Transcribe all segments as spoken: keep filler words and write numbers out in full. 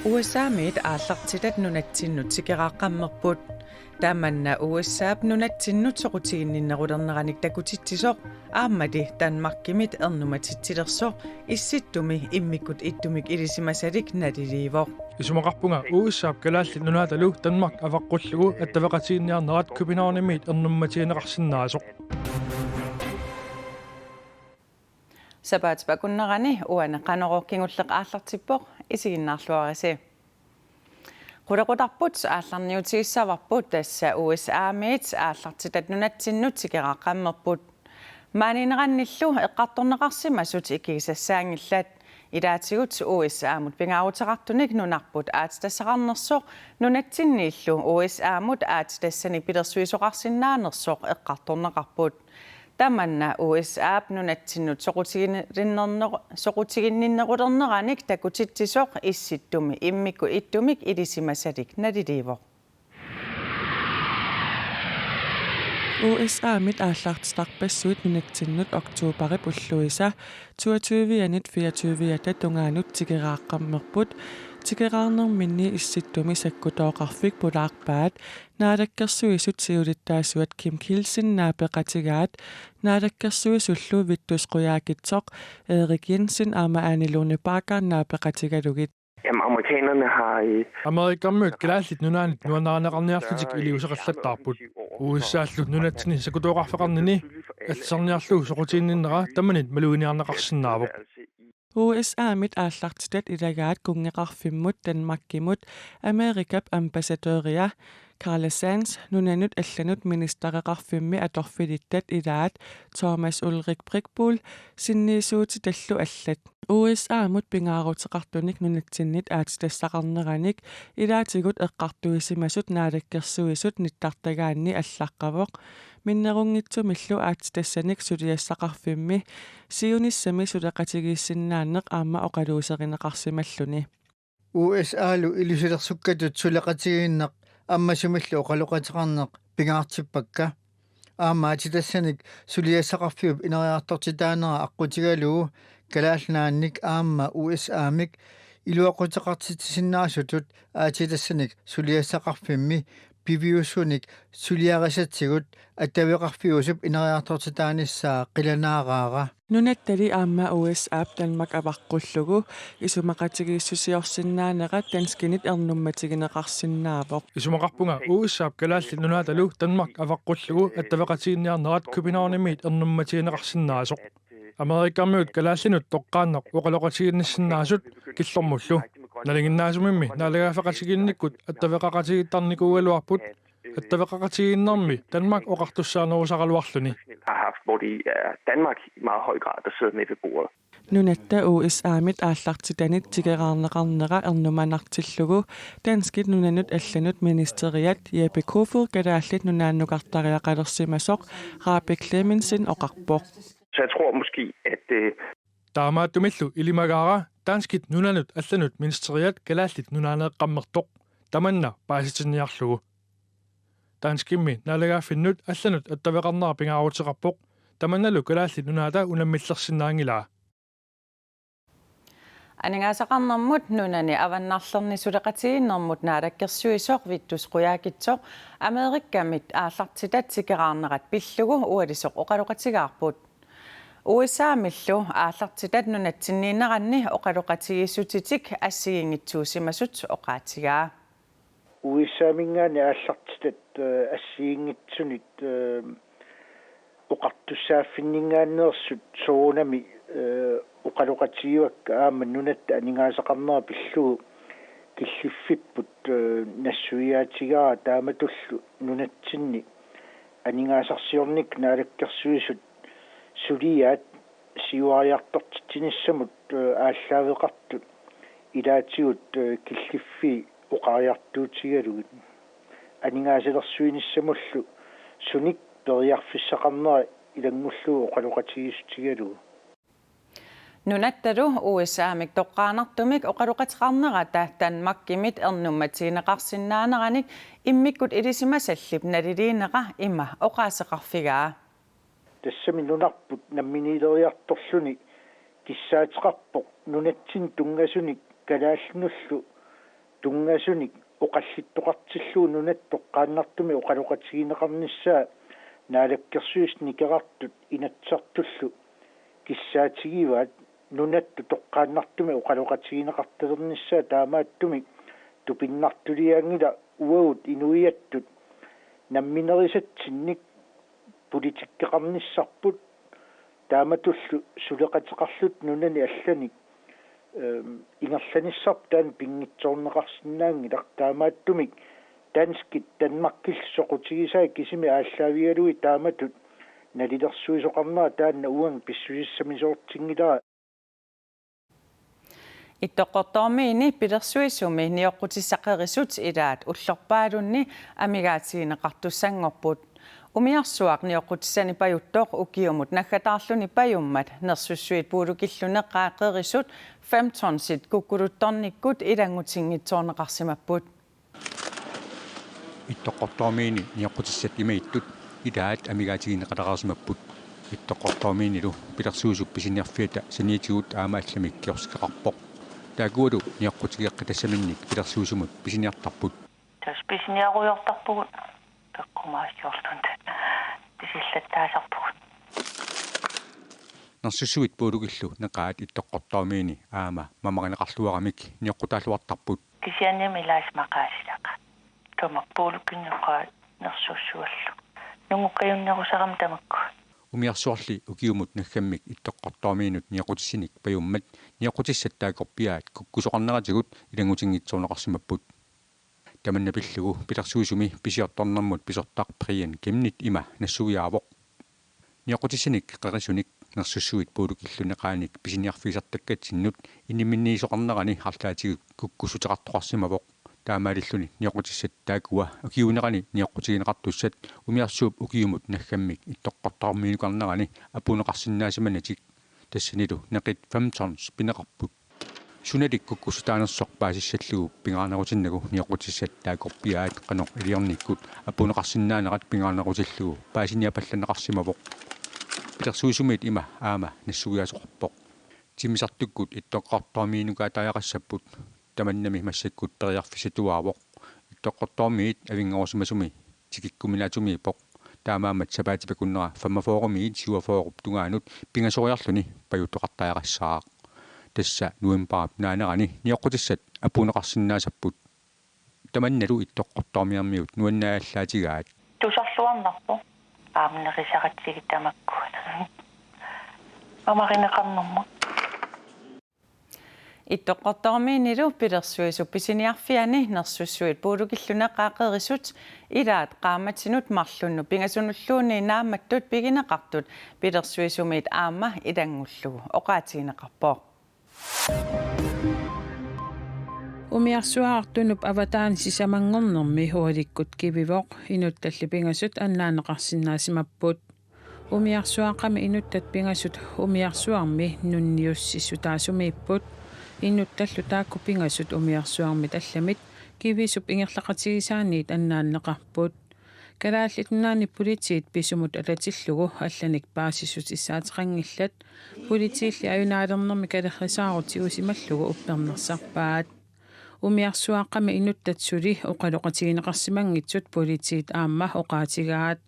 U S A-miit aallartitat nunatsinnut tikeraaqqammerput. Tamanna U S A-p nunatsinnut soqutiginninnerulerneranik takutitsisoq aammali Danmarkimit ernumatitsilersoq Issittumi immikkut ittumik ilisimasalik naliliivoq. Isumaqarpunga U S A-p Kalaallit Nunaatalu Danmark avaqqullugu attaveqatigiinniarnerat Københavnimiit ernummatigineqarsinnaasoq. Sapaatip akunnerani uani Qanorooq kingulleq aallartippoq, isiginnaarluarisi. Qulequtarput aallarniutigissavarput, tassa U S A-miit aallartitat nunatsinnut tikeraaqqammerput. Maaniinnerannillu eqqartorneqarsimasut ikigisassaanngillat. Ilaatigut U S A-mut pingaaruteqartunik nunarput aatsitassaqarnersoq nunatsinniillu U S A-mut aatsitassanik pilersuisoqarsinnaanersoq eqqartorneqarput. Tamanna U S A-p nunatsinnut soqutiginninnerner-, soqutiginninnerulerneranik takutitsisoq Issittumi immikkut ittumik ilisimasalik naliliivoq. U S A-mit aallartitarpassuit nunatsinnut oktobarip ulluisa toogtyve-anit fireogtyve-ata tungaanut tikeraaqqammerput. Tikeraarnerminni Issittumi sakkutooqarfik pulaarpaat Naalakkersuisut siulittaasuat Kim Kielsen naapeqatigaat, naalakkersuisullu Vittus Qujaukitsoq, Erik Jensen aamma Ane Lone Bagger naapeqatigalugit. Jamen, amerikanerne har, øh, Amerikamiut Kalaallit Nunaannit nuannarineqarniarlutik iliuuseqallattaarput. U S A-llu nunatsinni sakkutooqarfeqarnini allisarniarlugu soqutiginninnera tamanit maluginiarneqarsinnaavoq. U S A-mit aallartitat ilagaat kunngeqarfimmut Danmarkimut Amerikap ambassadøria Carla Sands nunanut allanut ministereqarfimmi atorfilittat ilaat Thomas Ulrich Brickbull sinniisuutitallu allat. U S A-mut pingaaruteqartunik nunatsinnit aatsitassaqarneranik ilaatigut eqqartuisimasut Naalakkersuisut nittartagaanni allaqqavoq. Minnerunngitsumillu aatsitassanik suliassaqarfimmi siunissami suleqatigiissinnaaneq aamma oqaluuserineqarsimalluni. U S A-lu ilusilersukkatut suleqatigiinneq ammasumillu oqaloqateqarneq pingaartippakka. Aamma aatsitassanik suliassaqarfiup ineriartortitaanera aqqutigalugu Kalaallit Nunaannik aamma U S A-mik iluaquteqartitsisinnaasutut aatsitassanik suliassaqarfimmi piviusunik suliarisatigut attaveqarfiusup ineriartortitaanissaa qilanaaraara. Nunattali aamma U S A-p Danmark avaqqullugu isumaqatigiissusiorsinnaanera danskinit ernummatigineqarsinnaavoq. Isumaqarpunga U S A-p Kalaallit Nunaatalu Danmark avaqqullugu attaveqatigiinniarnerat Københavnimiit ernummatigineqarsinnaasoq. Amerikamiut kalaallinut toqqaannaq oqaloqatigiinnissinnaasut killormullu. Nalinginnaasumimmi naalagaaffeqatigiinnikkut attaveqaqatigiittarnikuugaluarput, attaveqaqatigiinnermi Danmark oqartussaanerusaraluarluni. Har haft, hvor det er Danmark i meget høj grad, der sidder med ved bordet. Nunatta U S A-mit aallartitanit tikeraarneqarnera ernumanartillugu danskit nunanut allanut ministeriat Jeppe Kofod Kalaallit Nunaannukartariaqalersimasoq Rabe Clemmensen oqarpoq. Så jeg tror måske, at, øh, Taamaattumillu ilimagaara danskit nunanut allanut ministeriat Kalaallit Nunaaneeqqammertoq tamanna paasitinniarlugu. Danskimmi naalagaaffinnut allanut attaveqarnera pingaaruteqarpoq, tamannalu Kalaallit Nunaata unammillersinnaanngilaa. Aningaasaqarnermut nunani avannarlerni suleqatigiinnermut naalakkersuisoq Vittus Qujaukitsoq Amerikamit aallartitat tikeraarnerat pillugu ualisoq oqaloqatigaarput. U S A-millu aallartitat nunatsinniinneranni oqaloqatigiissutitik assigiinngitsuusimasut oqaatigaa. U S A-minngaanniit aallartitat, øh, assigiinngitsunit, øh, oqartussaaffinninngaanneersut soorunami, øh, oqaloqatigivakka aamma nunatta aningaasaqarnera pillugu killiffipput, øh, nassuiaatigaara taamatullu nunatsinni aningaasarsiornikkut naalakkersuisut suliaat siuariartortitsinissamut, øh, aallaaveqartut ilaatigut, øh, killiffii oqariartuutigalugit. Aningaasalersuinissamullu sunik periarfissaqarnera ilanngullugu oqaloqatigiissutigalugu. Nunattalu U S A-mik toqqaannartumik oqaloqateqarnerata Danmarkimit ernummatigineqarsinnaaneranik immikkut ilisimasallip naliliinera ima oqaaseqarfigaa. Tassami nunarput namminiileriartorluni kissaateqarpoq nunatsinni tunngasunik kalaallinullu Tunngasunik oqallittoqartillugu nunat toqqaannartumik oqaloqatigineqarnissaa Naalakkersuisut Nikerartut Inatsisartullu kissaatigivaat, nunat toqqaannartumik oqaloqatigineqartalernissaa taamaattumik tupinnartuliaanngilaq. Uagut inuiattut namminerisatsinnik politikkeqarnissarput, taamatullu suleqateqarluta nunani allanik, ehm, ingerlanissarput taanna pinngitsoorneqarsinnaanngilaq. Taamaattumik danskit Danmarkillu soqutigisai kisimi aallaavigalugit taamatut nalilersuisoqarnera taanna uani pissusissamisoortinngilara. Ittoqqortoormiini pilersuisumi nioqqutissaqerisut ilaat ullorpaalunni amigaatigineqartussanngorput. Umiarsuaq nioqqutissani pajuttoq ukiumut naggataarluni pajummat nersussuit puulukillu neqaat qerisut femtonsit kukkuluttornikkut ilanngutinngitsoorneqarsimapput. Ittoqqortoormiini nioqqutissat imaattut ilaat amigaatigineqalereersimapput. Ittoqqortoormiinilu pilersuisup pisiniarfiata saniatigut aamma allamik kiorsikeqarpoq. Taakualu nioqqutigeqqit tassaminnik pilersuisumut pisiniartarput. Tassa pisiniarujoortarpugut peqqumaasiorlunta tisillattaasarpugut. Nersussuit puulukillu neqaat Ittoqqortoormiini aamma mamarineqarluaramik nioqqutaalluartarput. Kisiannimi ilaasa maqaasilaqa. Tamakku puulukinneqaat nersussuallu. Nungukkajunnerusarami tamakku. Umiarsuarli ukiumut naggammik Ittoqqortoormiinut nioqqutissinik pajummat nioqqutissat taakkorpiaat kukkusoqarneratigut ilanngutinngitsoorneqarsimapput. Tamanna pillugu pilersuisumi pisiortornermut pisortaq Brian Kemnit ima nassuiaavoq. Nioqqutissanik qerisunik nersussuit puulukillu neqaanik pisiniarfigisartakkatsinnut iniminniisoqarnerani arlaatigut kukkussuteqartoqarsimavoq. Taamaalilluni nioqqutissat taakkua ukiuunerani nioqqutigineqartussat umiarsuup ukiumut naggammik Ittoqqortoormiinukarnerani apuunneqarsinnaasimanertik. Tassanilu neqit femtons pineqarput. Sunalik kukkussutaanersoq paasissallugu pingaarnerutinnagu nioqqutissat taakkorpiaat qanoq iliornikkut apuunneqarsinnaanerat pingaarnerutillugu paasiniapallanneqarsimavoq. Pilersuisumiit ima aamma nassuiaasoqarpoq. Timmisartukkut Ittoqqortoormiinukaatariaqassapput. Tamannami massakkut periarfissatuaavoq. Ittoqqortoormiit avinngarusimasumi tikikkuminaatsumiippoq. Taamaammat sapaatip akunnera femogfyrremiit syvogfyrrep tungaanut pingasoriarluni pajuttoqartariaqassaaq. Tassa novembarip naanerani nioqqutissat apuunneqarsinnaasapput. Tamannalu Ittoqqortoormiarmiut nuannaallaatigaat. Tusarluarnarpoq aamma nerisaratsigit tamakku. Mamarineqarnermut. Ittoqqortoormiinilu pilersuisup pisiniarfiani nersussuit puulukillu neqaat qerisut ilaat qaammatinut marlunnut pingasunulluunniit naammattut pigineqartut pilersuisumiit aamma ilanngullugu oqaatigineqarpoq. Umiarsuaraq Tunup avataani sisamanngornermi ualikkut kivivoq, inuttallu pingasut annaanneqarsinnaasimapput. Umiarsuaqqami inuttat pingasut umiarsuarmi nunniussissutaasumiipput. Inuttallu taakku pingasut umiarsuarmit allamit kivisup ingerlaqatigisaaniit annaanneqarput. Kalaallit Nunaanni Politiit pisumut atatillugu allanik paasissutissaateqanngillat. Politiilli ajunaalernermi kalerrisaarut tigusimallugu uppernarsarpaat. Umiarsuaqqami inuttat suli oqaloqatigineqarsimanngitsut politiit aamma oqaatigaat.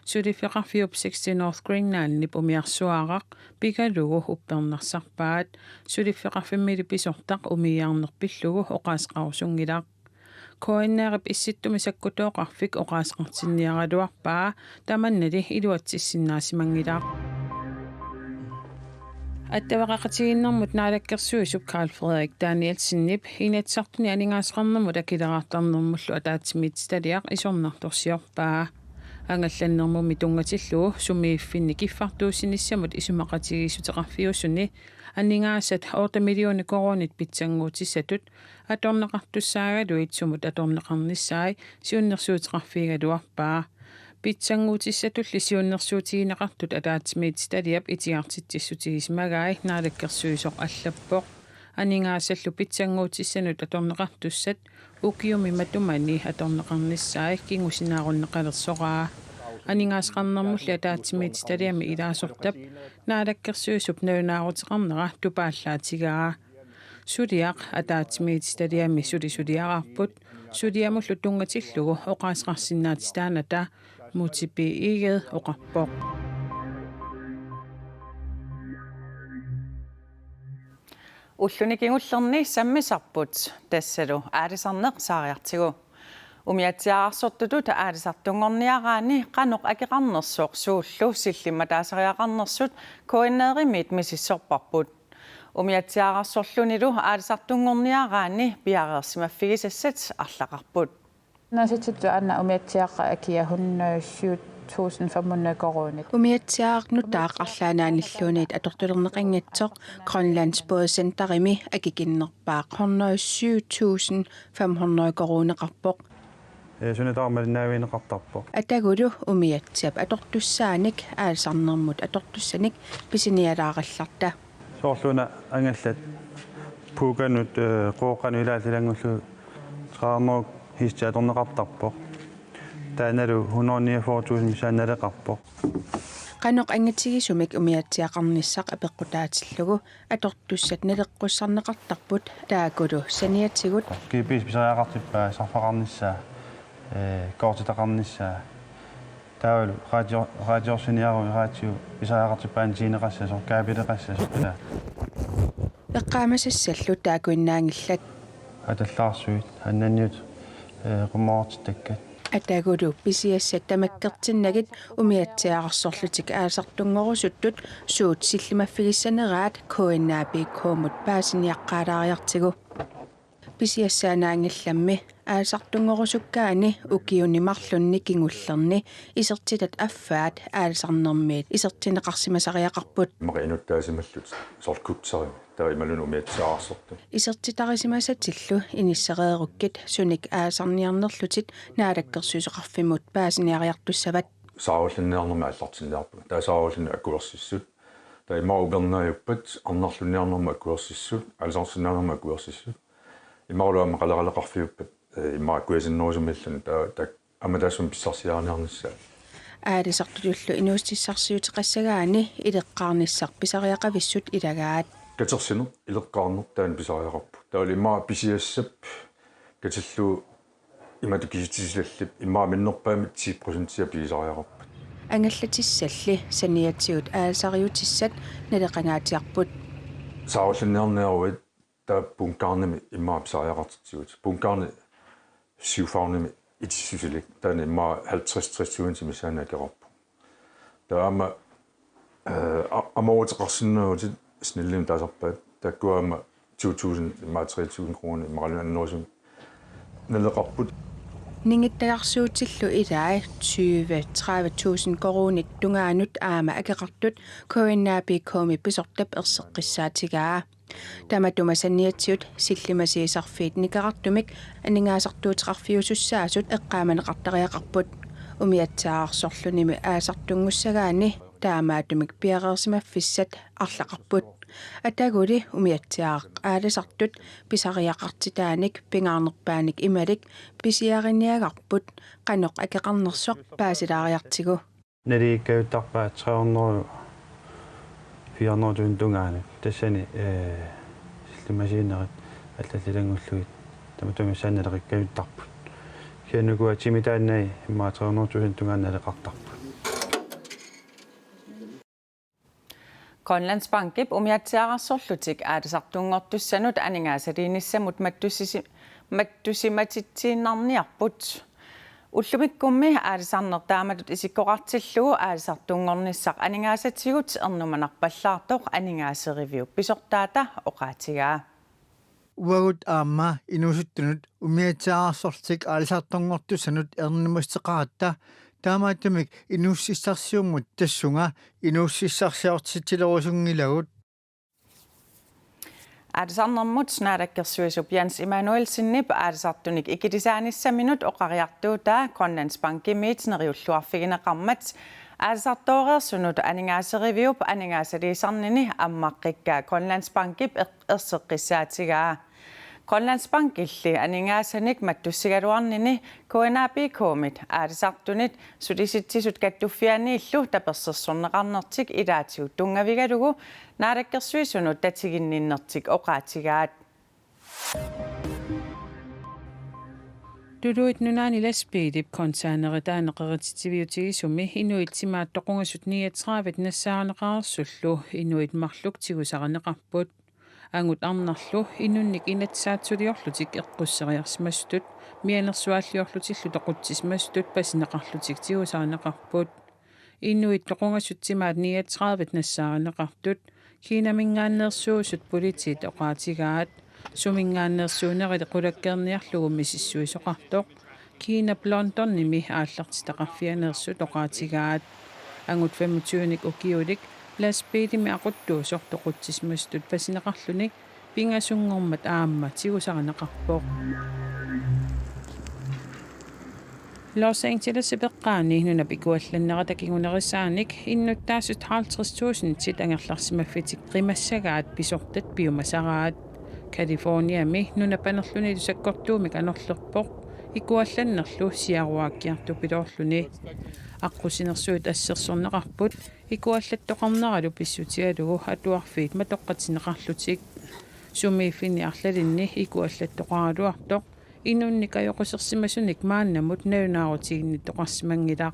Suliffeqarfiup sixty North Greenlandip umiarsuaraq pigalugu uppernarsarpaat. Suliffeqarfimmili pisortaq umiiarneq pillugu oqaaseqarusunngilaq. K N R-ip Issittumi sakkutooqarfik oqaaseqartinniaraluarpaa, tamannali iluatsissinnaasimanngilaq. Attaveqaqatigiinnermut naalakkersuisup Karl Frederik Danielsenip Inatsisartuni aningaasaqarnermut akileraartarnermullu ataatsimiititaliaq isornartorsiorpaa. Angallannermummi tunngatillugu sumiiffinni kiffartuussinissamut isumaqatigiissuteqarfiusuni aningaasat otte millioner koruunit pitsannguutissatut atorneqartussaagaluit sumut atorneqarnissai siunnersuuteqarfigigaluarpaa. Pitsannguutissatulli siunnersuutigineqartut ataatsimiititaliap itigartitsissutigisimagaat naalakkersuisoq allappoq. Aningaasallu pitsannguutissanut atorneqartussat ukiumi matumani atorneqarnissai kingusinaarunneqalersoraa. Aningaasaqarnermulli ataatsimiititaliami ilaasortap naalakkersuisup nalunaaruteqarnera tupaallaatigaa. Suliaq ataatsimiititaliami sulisuliararput, suliamullu tunngatillugu oqaaseqarsinnaatitaanata Múte B. Egede oqarpoq. Ulluni kingullerni sammisarput, tassalu aalisarneq saariartigu. Umiatsiaararsortutut aalisartunngorniaraanni qanoq akeqarnersoq suullu sillimmataasariaqarnersut K N R-imiit misissorparput. Umiatsiaararsorlunilu aalisartunngorniaraanni piareersimaffigisassat arlaqarput. Naasitsittu anna umiatsiaaq akia hundrede syv tusind fem hundrede koruunit. Umiatsiaaq nutaaq arlaannaanilluunniit atortulerneqanngitsoq Grønlands Bådcenterimi akikinnerpaaq hundrede syv tusind fem hundrede koruuneqarpoq. Ee, suna tamarmi malinnaavigineqartarpoq. Atagulu umiatsiap atortussaanik aalisarnermut atortussanik pisinialaarallarta. Soorlu una angallat puukanut, ee, qooqanut ilaallu ilanngullugit tre hundrede heste atorneqartarpoq. Taannalu hundrede niogfyrre tusind missaani naleqarpoq. Qanoq angitigisumik umiatsiaqarnissaq apeqqutaatillugu atortussat naleqqussarneqartarput, taakkulu saniatigut. G P S pisariaqartippaa sarfaqarnissaa, ee, kortitaqarnissaa. Taavalu radio-, radiorsiorniaruk, radio pisariaqartippaa antenneqassasoq, kabeleqassasoq, ilaa. Eqqaamasassallu taakkuinnaanngillat. Atallaarsuit, annanniut, ee, qummoortittakkat. Atagulu pisiassat tamakkertinnagit umiatsiaararsorlutik aalisartunngorusuttut suut sillimaffigissaneraat K N A P K-mut paasiniaqqaalaariartigu. Pisiassaannaanngillammi aalisartunngorusukkaanni ukiuni marlunni kingullerni isertitat affaat aalisarnermiit isertinneqarsimasariaqarput. Immaqa inuttaasimallutik soorlu kutseri, taava imaluunniit umiatsiaararsortut. Isertitarisimasatillu inissereerukkit sunik aalisarniarnerlutit Naalakkersuisoqarfimmut paasiniariartussavat. Saarullinniarnermik aallartinniarpunga. Taava saarullinneq akuersissut. Taava immaqa upernaajuppata arnarlunniarnermut akuersissut, aalisartinniarnermut akuersissut. Immaqalu aamma qaleraaleqarfiuppata, ee, immaqa akuersinnerusumiilluni, taava, taava aamma taassuma pissarsiariniarnissaa. Aalisartutullu inuussutissarsiuteqassagaanni ileqqaarnissaq pisariaqavissut ilagaat. Katersineq, ileqqaarneq taanna pisariaqarpoq. Taavalu immaqa pisiassap katillugu imatut kisitsisilallip immaqa minnerpaamik ti procentia pigisariaqarpat. Angallatissalli saniatigut aalisariutissat naleqangaatsiarput. Saarullinniarniaruit taava bunkerimi immaqa pisariaqartitsigut. Bunkerimi syvfagnimi itissusilik. Taanna immaqa halvtreds tres tusind missaani akeqarpoq. Taava aamma, ee, a-, amooruteqarsinnaavutit snillimik taasarpaat. Taakkua aamma to tusind, immaqa tre tusind kroner, immaqaluunniit annerusumik naleqarput. Ningittagarsuutillu ilai tyve, tredive tusind koruunit tungaanut aamma akeqartut K N A P K-mi pisortap erseqqissaatigaa. Tamatuma saniatigut sillimasiisarfiit nikerartumik aningaasartuuteqarfiusussaasut eqqaamaneqartariaqarput. Umiatsiaararsorlunimi aalisartunngussagaanni taamaattumik piareersimaffissat arlaqarput. Ataguli umiatsiaaq aalisartut pisariaqartitaanik pingaarnerpaanik imalik pisiariniagarput qanoq akeqarnersoq paasilaariartigu. Naligikkajuttarpaat tre hundrede, fire hundrede tusind tungaanut. Tassani, ee, sillimasiinerit allallu ilanngullugit tamatuma missaani naleqikkajuttarput. Kisianni ukua timi taanna immaqa tre hundrede tusind tungaanut naleqartarput. Grønlandsbankip umiatsiaararsorlutik aalisartunngortussanut aningaasaliinissamut mattussisi-, mattussimatitsinniarniarput. Ullumikkummi aalisarneq taamatut isikkoqartillugu aalisartunngornissaq aningaasatigut ernumanarpallaartoq aningaaseriviup pisortaata oqaatigaa. Uagut aamma inuusuttunut umiatsiaararsorlutik aalisartunngortussanut ernumassuteqaratta, taamaattumik inuussutissarsiummut tassunga inuussutissarsiortitsilerusunngilagut. Aalisarnermut naalakkersuisup Jens Immanuelsenip aalisartunik ikilisaanissaminut oqariartuutaa Grønlandsbankimiit neriulluarfigineqarmat aalisartooreersunut aningaaseriviup aningaasaliisarnini ammaqqikkaa Grønlandsbankip eq-, erseqqissaatigaa. Grønlandsbankilli aningaasanik mattussigaluarnini K N A P K-mit aalisartunit Sulisitsisut Kattuffianniillu tapersersorneqarnertik ilaatigut tunngavigalugu Naalakkersuisunut tatiginninnertik oqaatigaat. Tuluit Nunaanni lastbiilip containeritaaneq qerititsiviutigisumi inuit timaat toqungasut niogtredive nassaarineqareersullu inuit marluk tigusarineqarput. Angut arnarlu inunnik inatsaatsuliorlutik eqqusseriarsimasutut mianersuaalliorlutillu toqutsisimasutut pasineqarlutik tigusarineqarput. Inuit toqungasut timaat niogtredive nassaarineqartut Kinaminngaanneersuusut politiit oqaatigaat. Suminngaanneersuunerali qulakkeerniarlugu misissuisoqartoq Kinap Londonimi aallartitaqarfianeersut oqaatigaat. Angut femogtyvenik ukiulik lastbiilimi aquttuusoq toqutsisimasutut pasineqarluni pingasunngormat aamma tigusarineqarpoq. Los Angeles-ip eqqaani nunap ikuallannerata kingunerisaanik innuttaasut halvtreds tusindit angerlarsimaffitik qimassagaat pisortat piumasaraat. Californiami nuna panerlunilu sakkortuumik anorlerpoq ikuallannerlu siaruaakkiartupiloorluni. Aqqusinersuit assersorneqarput ikuallattoqarneralu pissutigalugu atuarfiit matoqqatinneqarlutik. Sumiiffinni arlalinni ikuallattoqaraluartoq inunnik ajoqusersimasunik maannamut nalunaarutiginnittoqarsimanngilaq.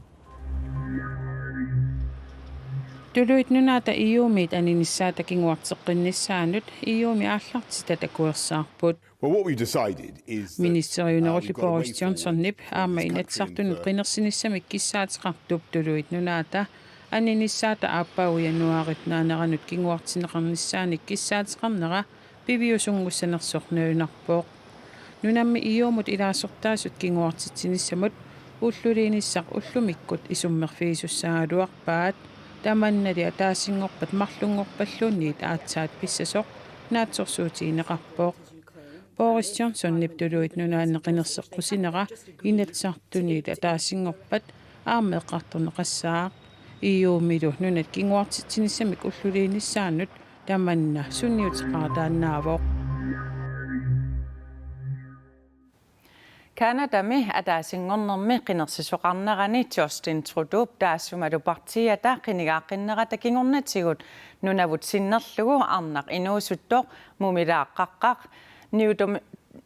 Tuluit Nunaata E U-miit aninissaata kinguarteqqinnissaanut E U-mi aallartitat akuersaarput. Well, what we've decided is that, uh, ministeriunerullu we've got a way Boris Johnsonip forward for aamma this country in Inatsisartunut the qinersinissamik kissaateqartup Tuluit Nunaata aninissaata aappaagu januaarip naaneranut kinguartinneqarnissaanik kissaateqarnera piviusunngussanersoq nalunarpoq. Nunammi E U-mut ilaasortaasut kinguartitsinissamut ulluliinissaq ullumikkut isummerfigisussagaluarpaat, tamannali ataasinngorpat marlunngorpalluunniit aatsaat pissasoq naatsorsuutigineqarpoq. Boris Johnsonip Tuluit Nunaanni qinerseqqusinera Inatsisartuniit ataasinngorpat aamma eqqartorneqassaaq. E U-milu nunat kinguartitsinissamik ulluliinissaannut tamanna sunniuteqartaannaavoq. Canadami ataasinngornermi qinersisoqarnerani Justin Trudeaup taassumalu partiiata qinigaaqqinnerata kingornatigut nunavut sinnerlugu arnaq inuusuttoq Mumilaaq Qaqqaq New Dem-,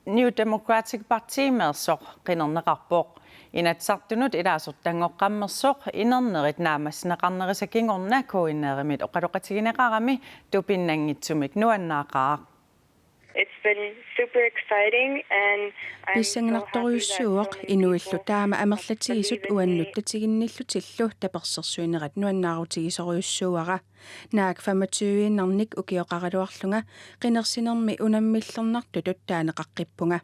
New Democratic Partymeersoq qinerneqarpoq. Inatsisartunut ilaasortanngoqqammersoq inernerit naammassineqarnerisa kingorna K N R-imit oqaloqatigineqarami tupinnanngitsumik nuannaaqaaq. It's been super exciting and I'm so happy that so many people have come to Canada. Pissanganartorujussuuvoq, inuillu taama amerlatigisut uannuttatiginnillutillu tapersersuinerat nuannaarutigisorujussuuara. Naak femogtyve-innarnik ukioqaraluarlunga qinersinermi unammillernartutut taaneqaqqippunga.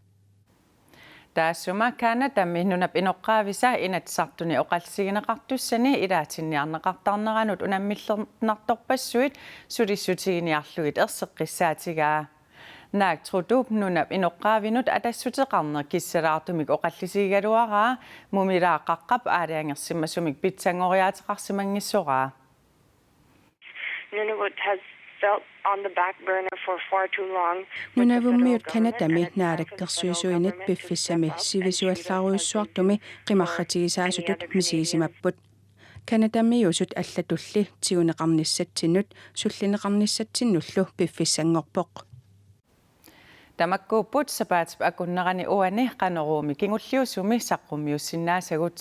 Taassuma Canadami nunap inoqqaavisa Inatsisartuni oqallisigineqartussani ilaatinniarneqartarneranut unammillernartorpassuit sulissutiginiarlugit erseqqissaatigaa. Naak Trudeaup nunap inoqqaavinut atassuteqarneq kissalaartumik oqallisigigaluaraa Mumilaaq Qaqqap aalajangersimasumik pitsanngoriaateqarsimanngissoraa. Nunavut has felt on the back burner for far too long with the federal government and it's time to step up and do something for any other Nunavummiut Canadami naalakkersuisuinit piffissami sivisuallaarujussuartumi qimarratigisaasutut misigisimappugut. Canadamiusut allatulli tiguneqarnissatsinnut sullineqarnissatsinnullu piffissanngorpoq. Tamakkuupput sapaatip akunnerani uani Qanoruumi kingulliusumi saqqummiussinnaasagut.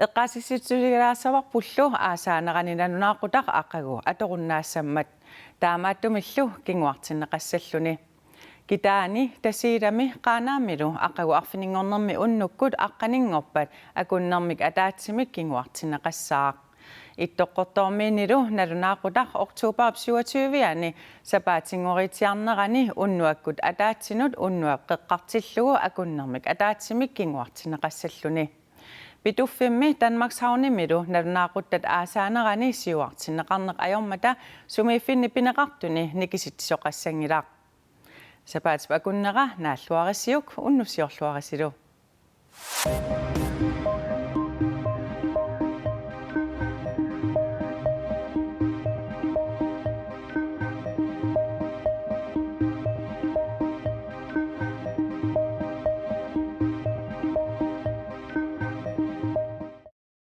Eqqaasitsissutigilaassavarpullu aasaanerani nalunaaqutaq aqagu atorunnaassammat, taamaattumillu kinguartinneqassalluni. Kitaani, Tasiilami Qaanaamilu aqagu arfininngornermi unnukkut aqqaninngorpat akunnermik ataatsimik kinguartinneqassaaq. Ittoqqortoormiinilu nalunaaqutaq oktobarip syvogtyve-ani sapaatsinngoriitsiarnerani unnuakkut ataatsinut unnuap qeqqartillugu akunnermik ataatsimik kinguartinneqassalluni. Pituffimmi Danmarkshavnimilu nalunaaquttat aasaanerani siuartinneqarneq ajormata sumiiffinni pineqartuni nikisitsisoqassanngilaq. Sapaatip akunnera naalluarisiuk, unnussiorluarisilu.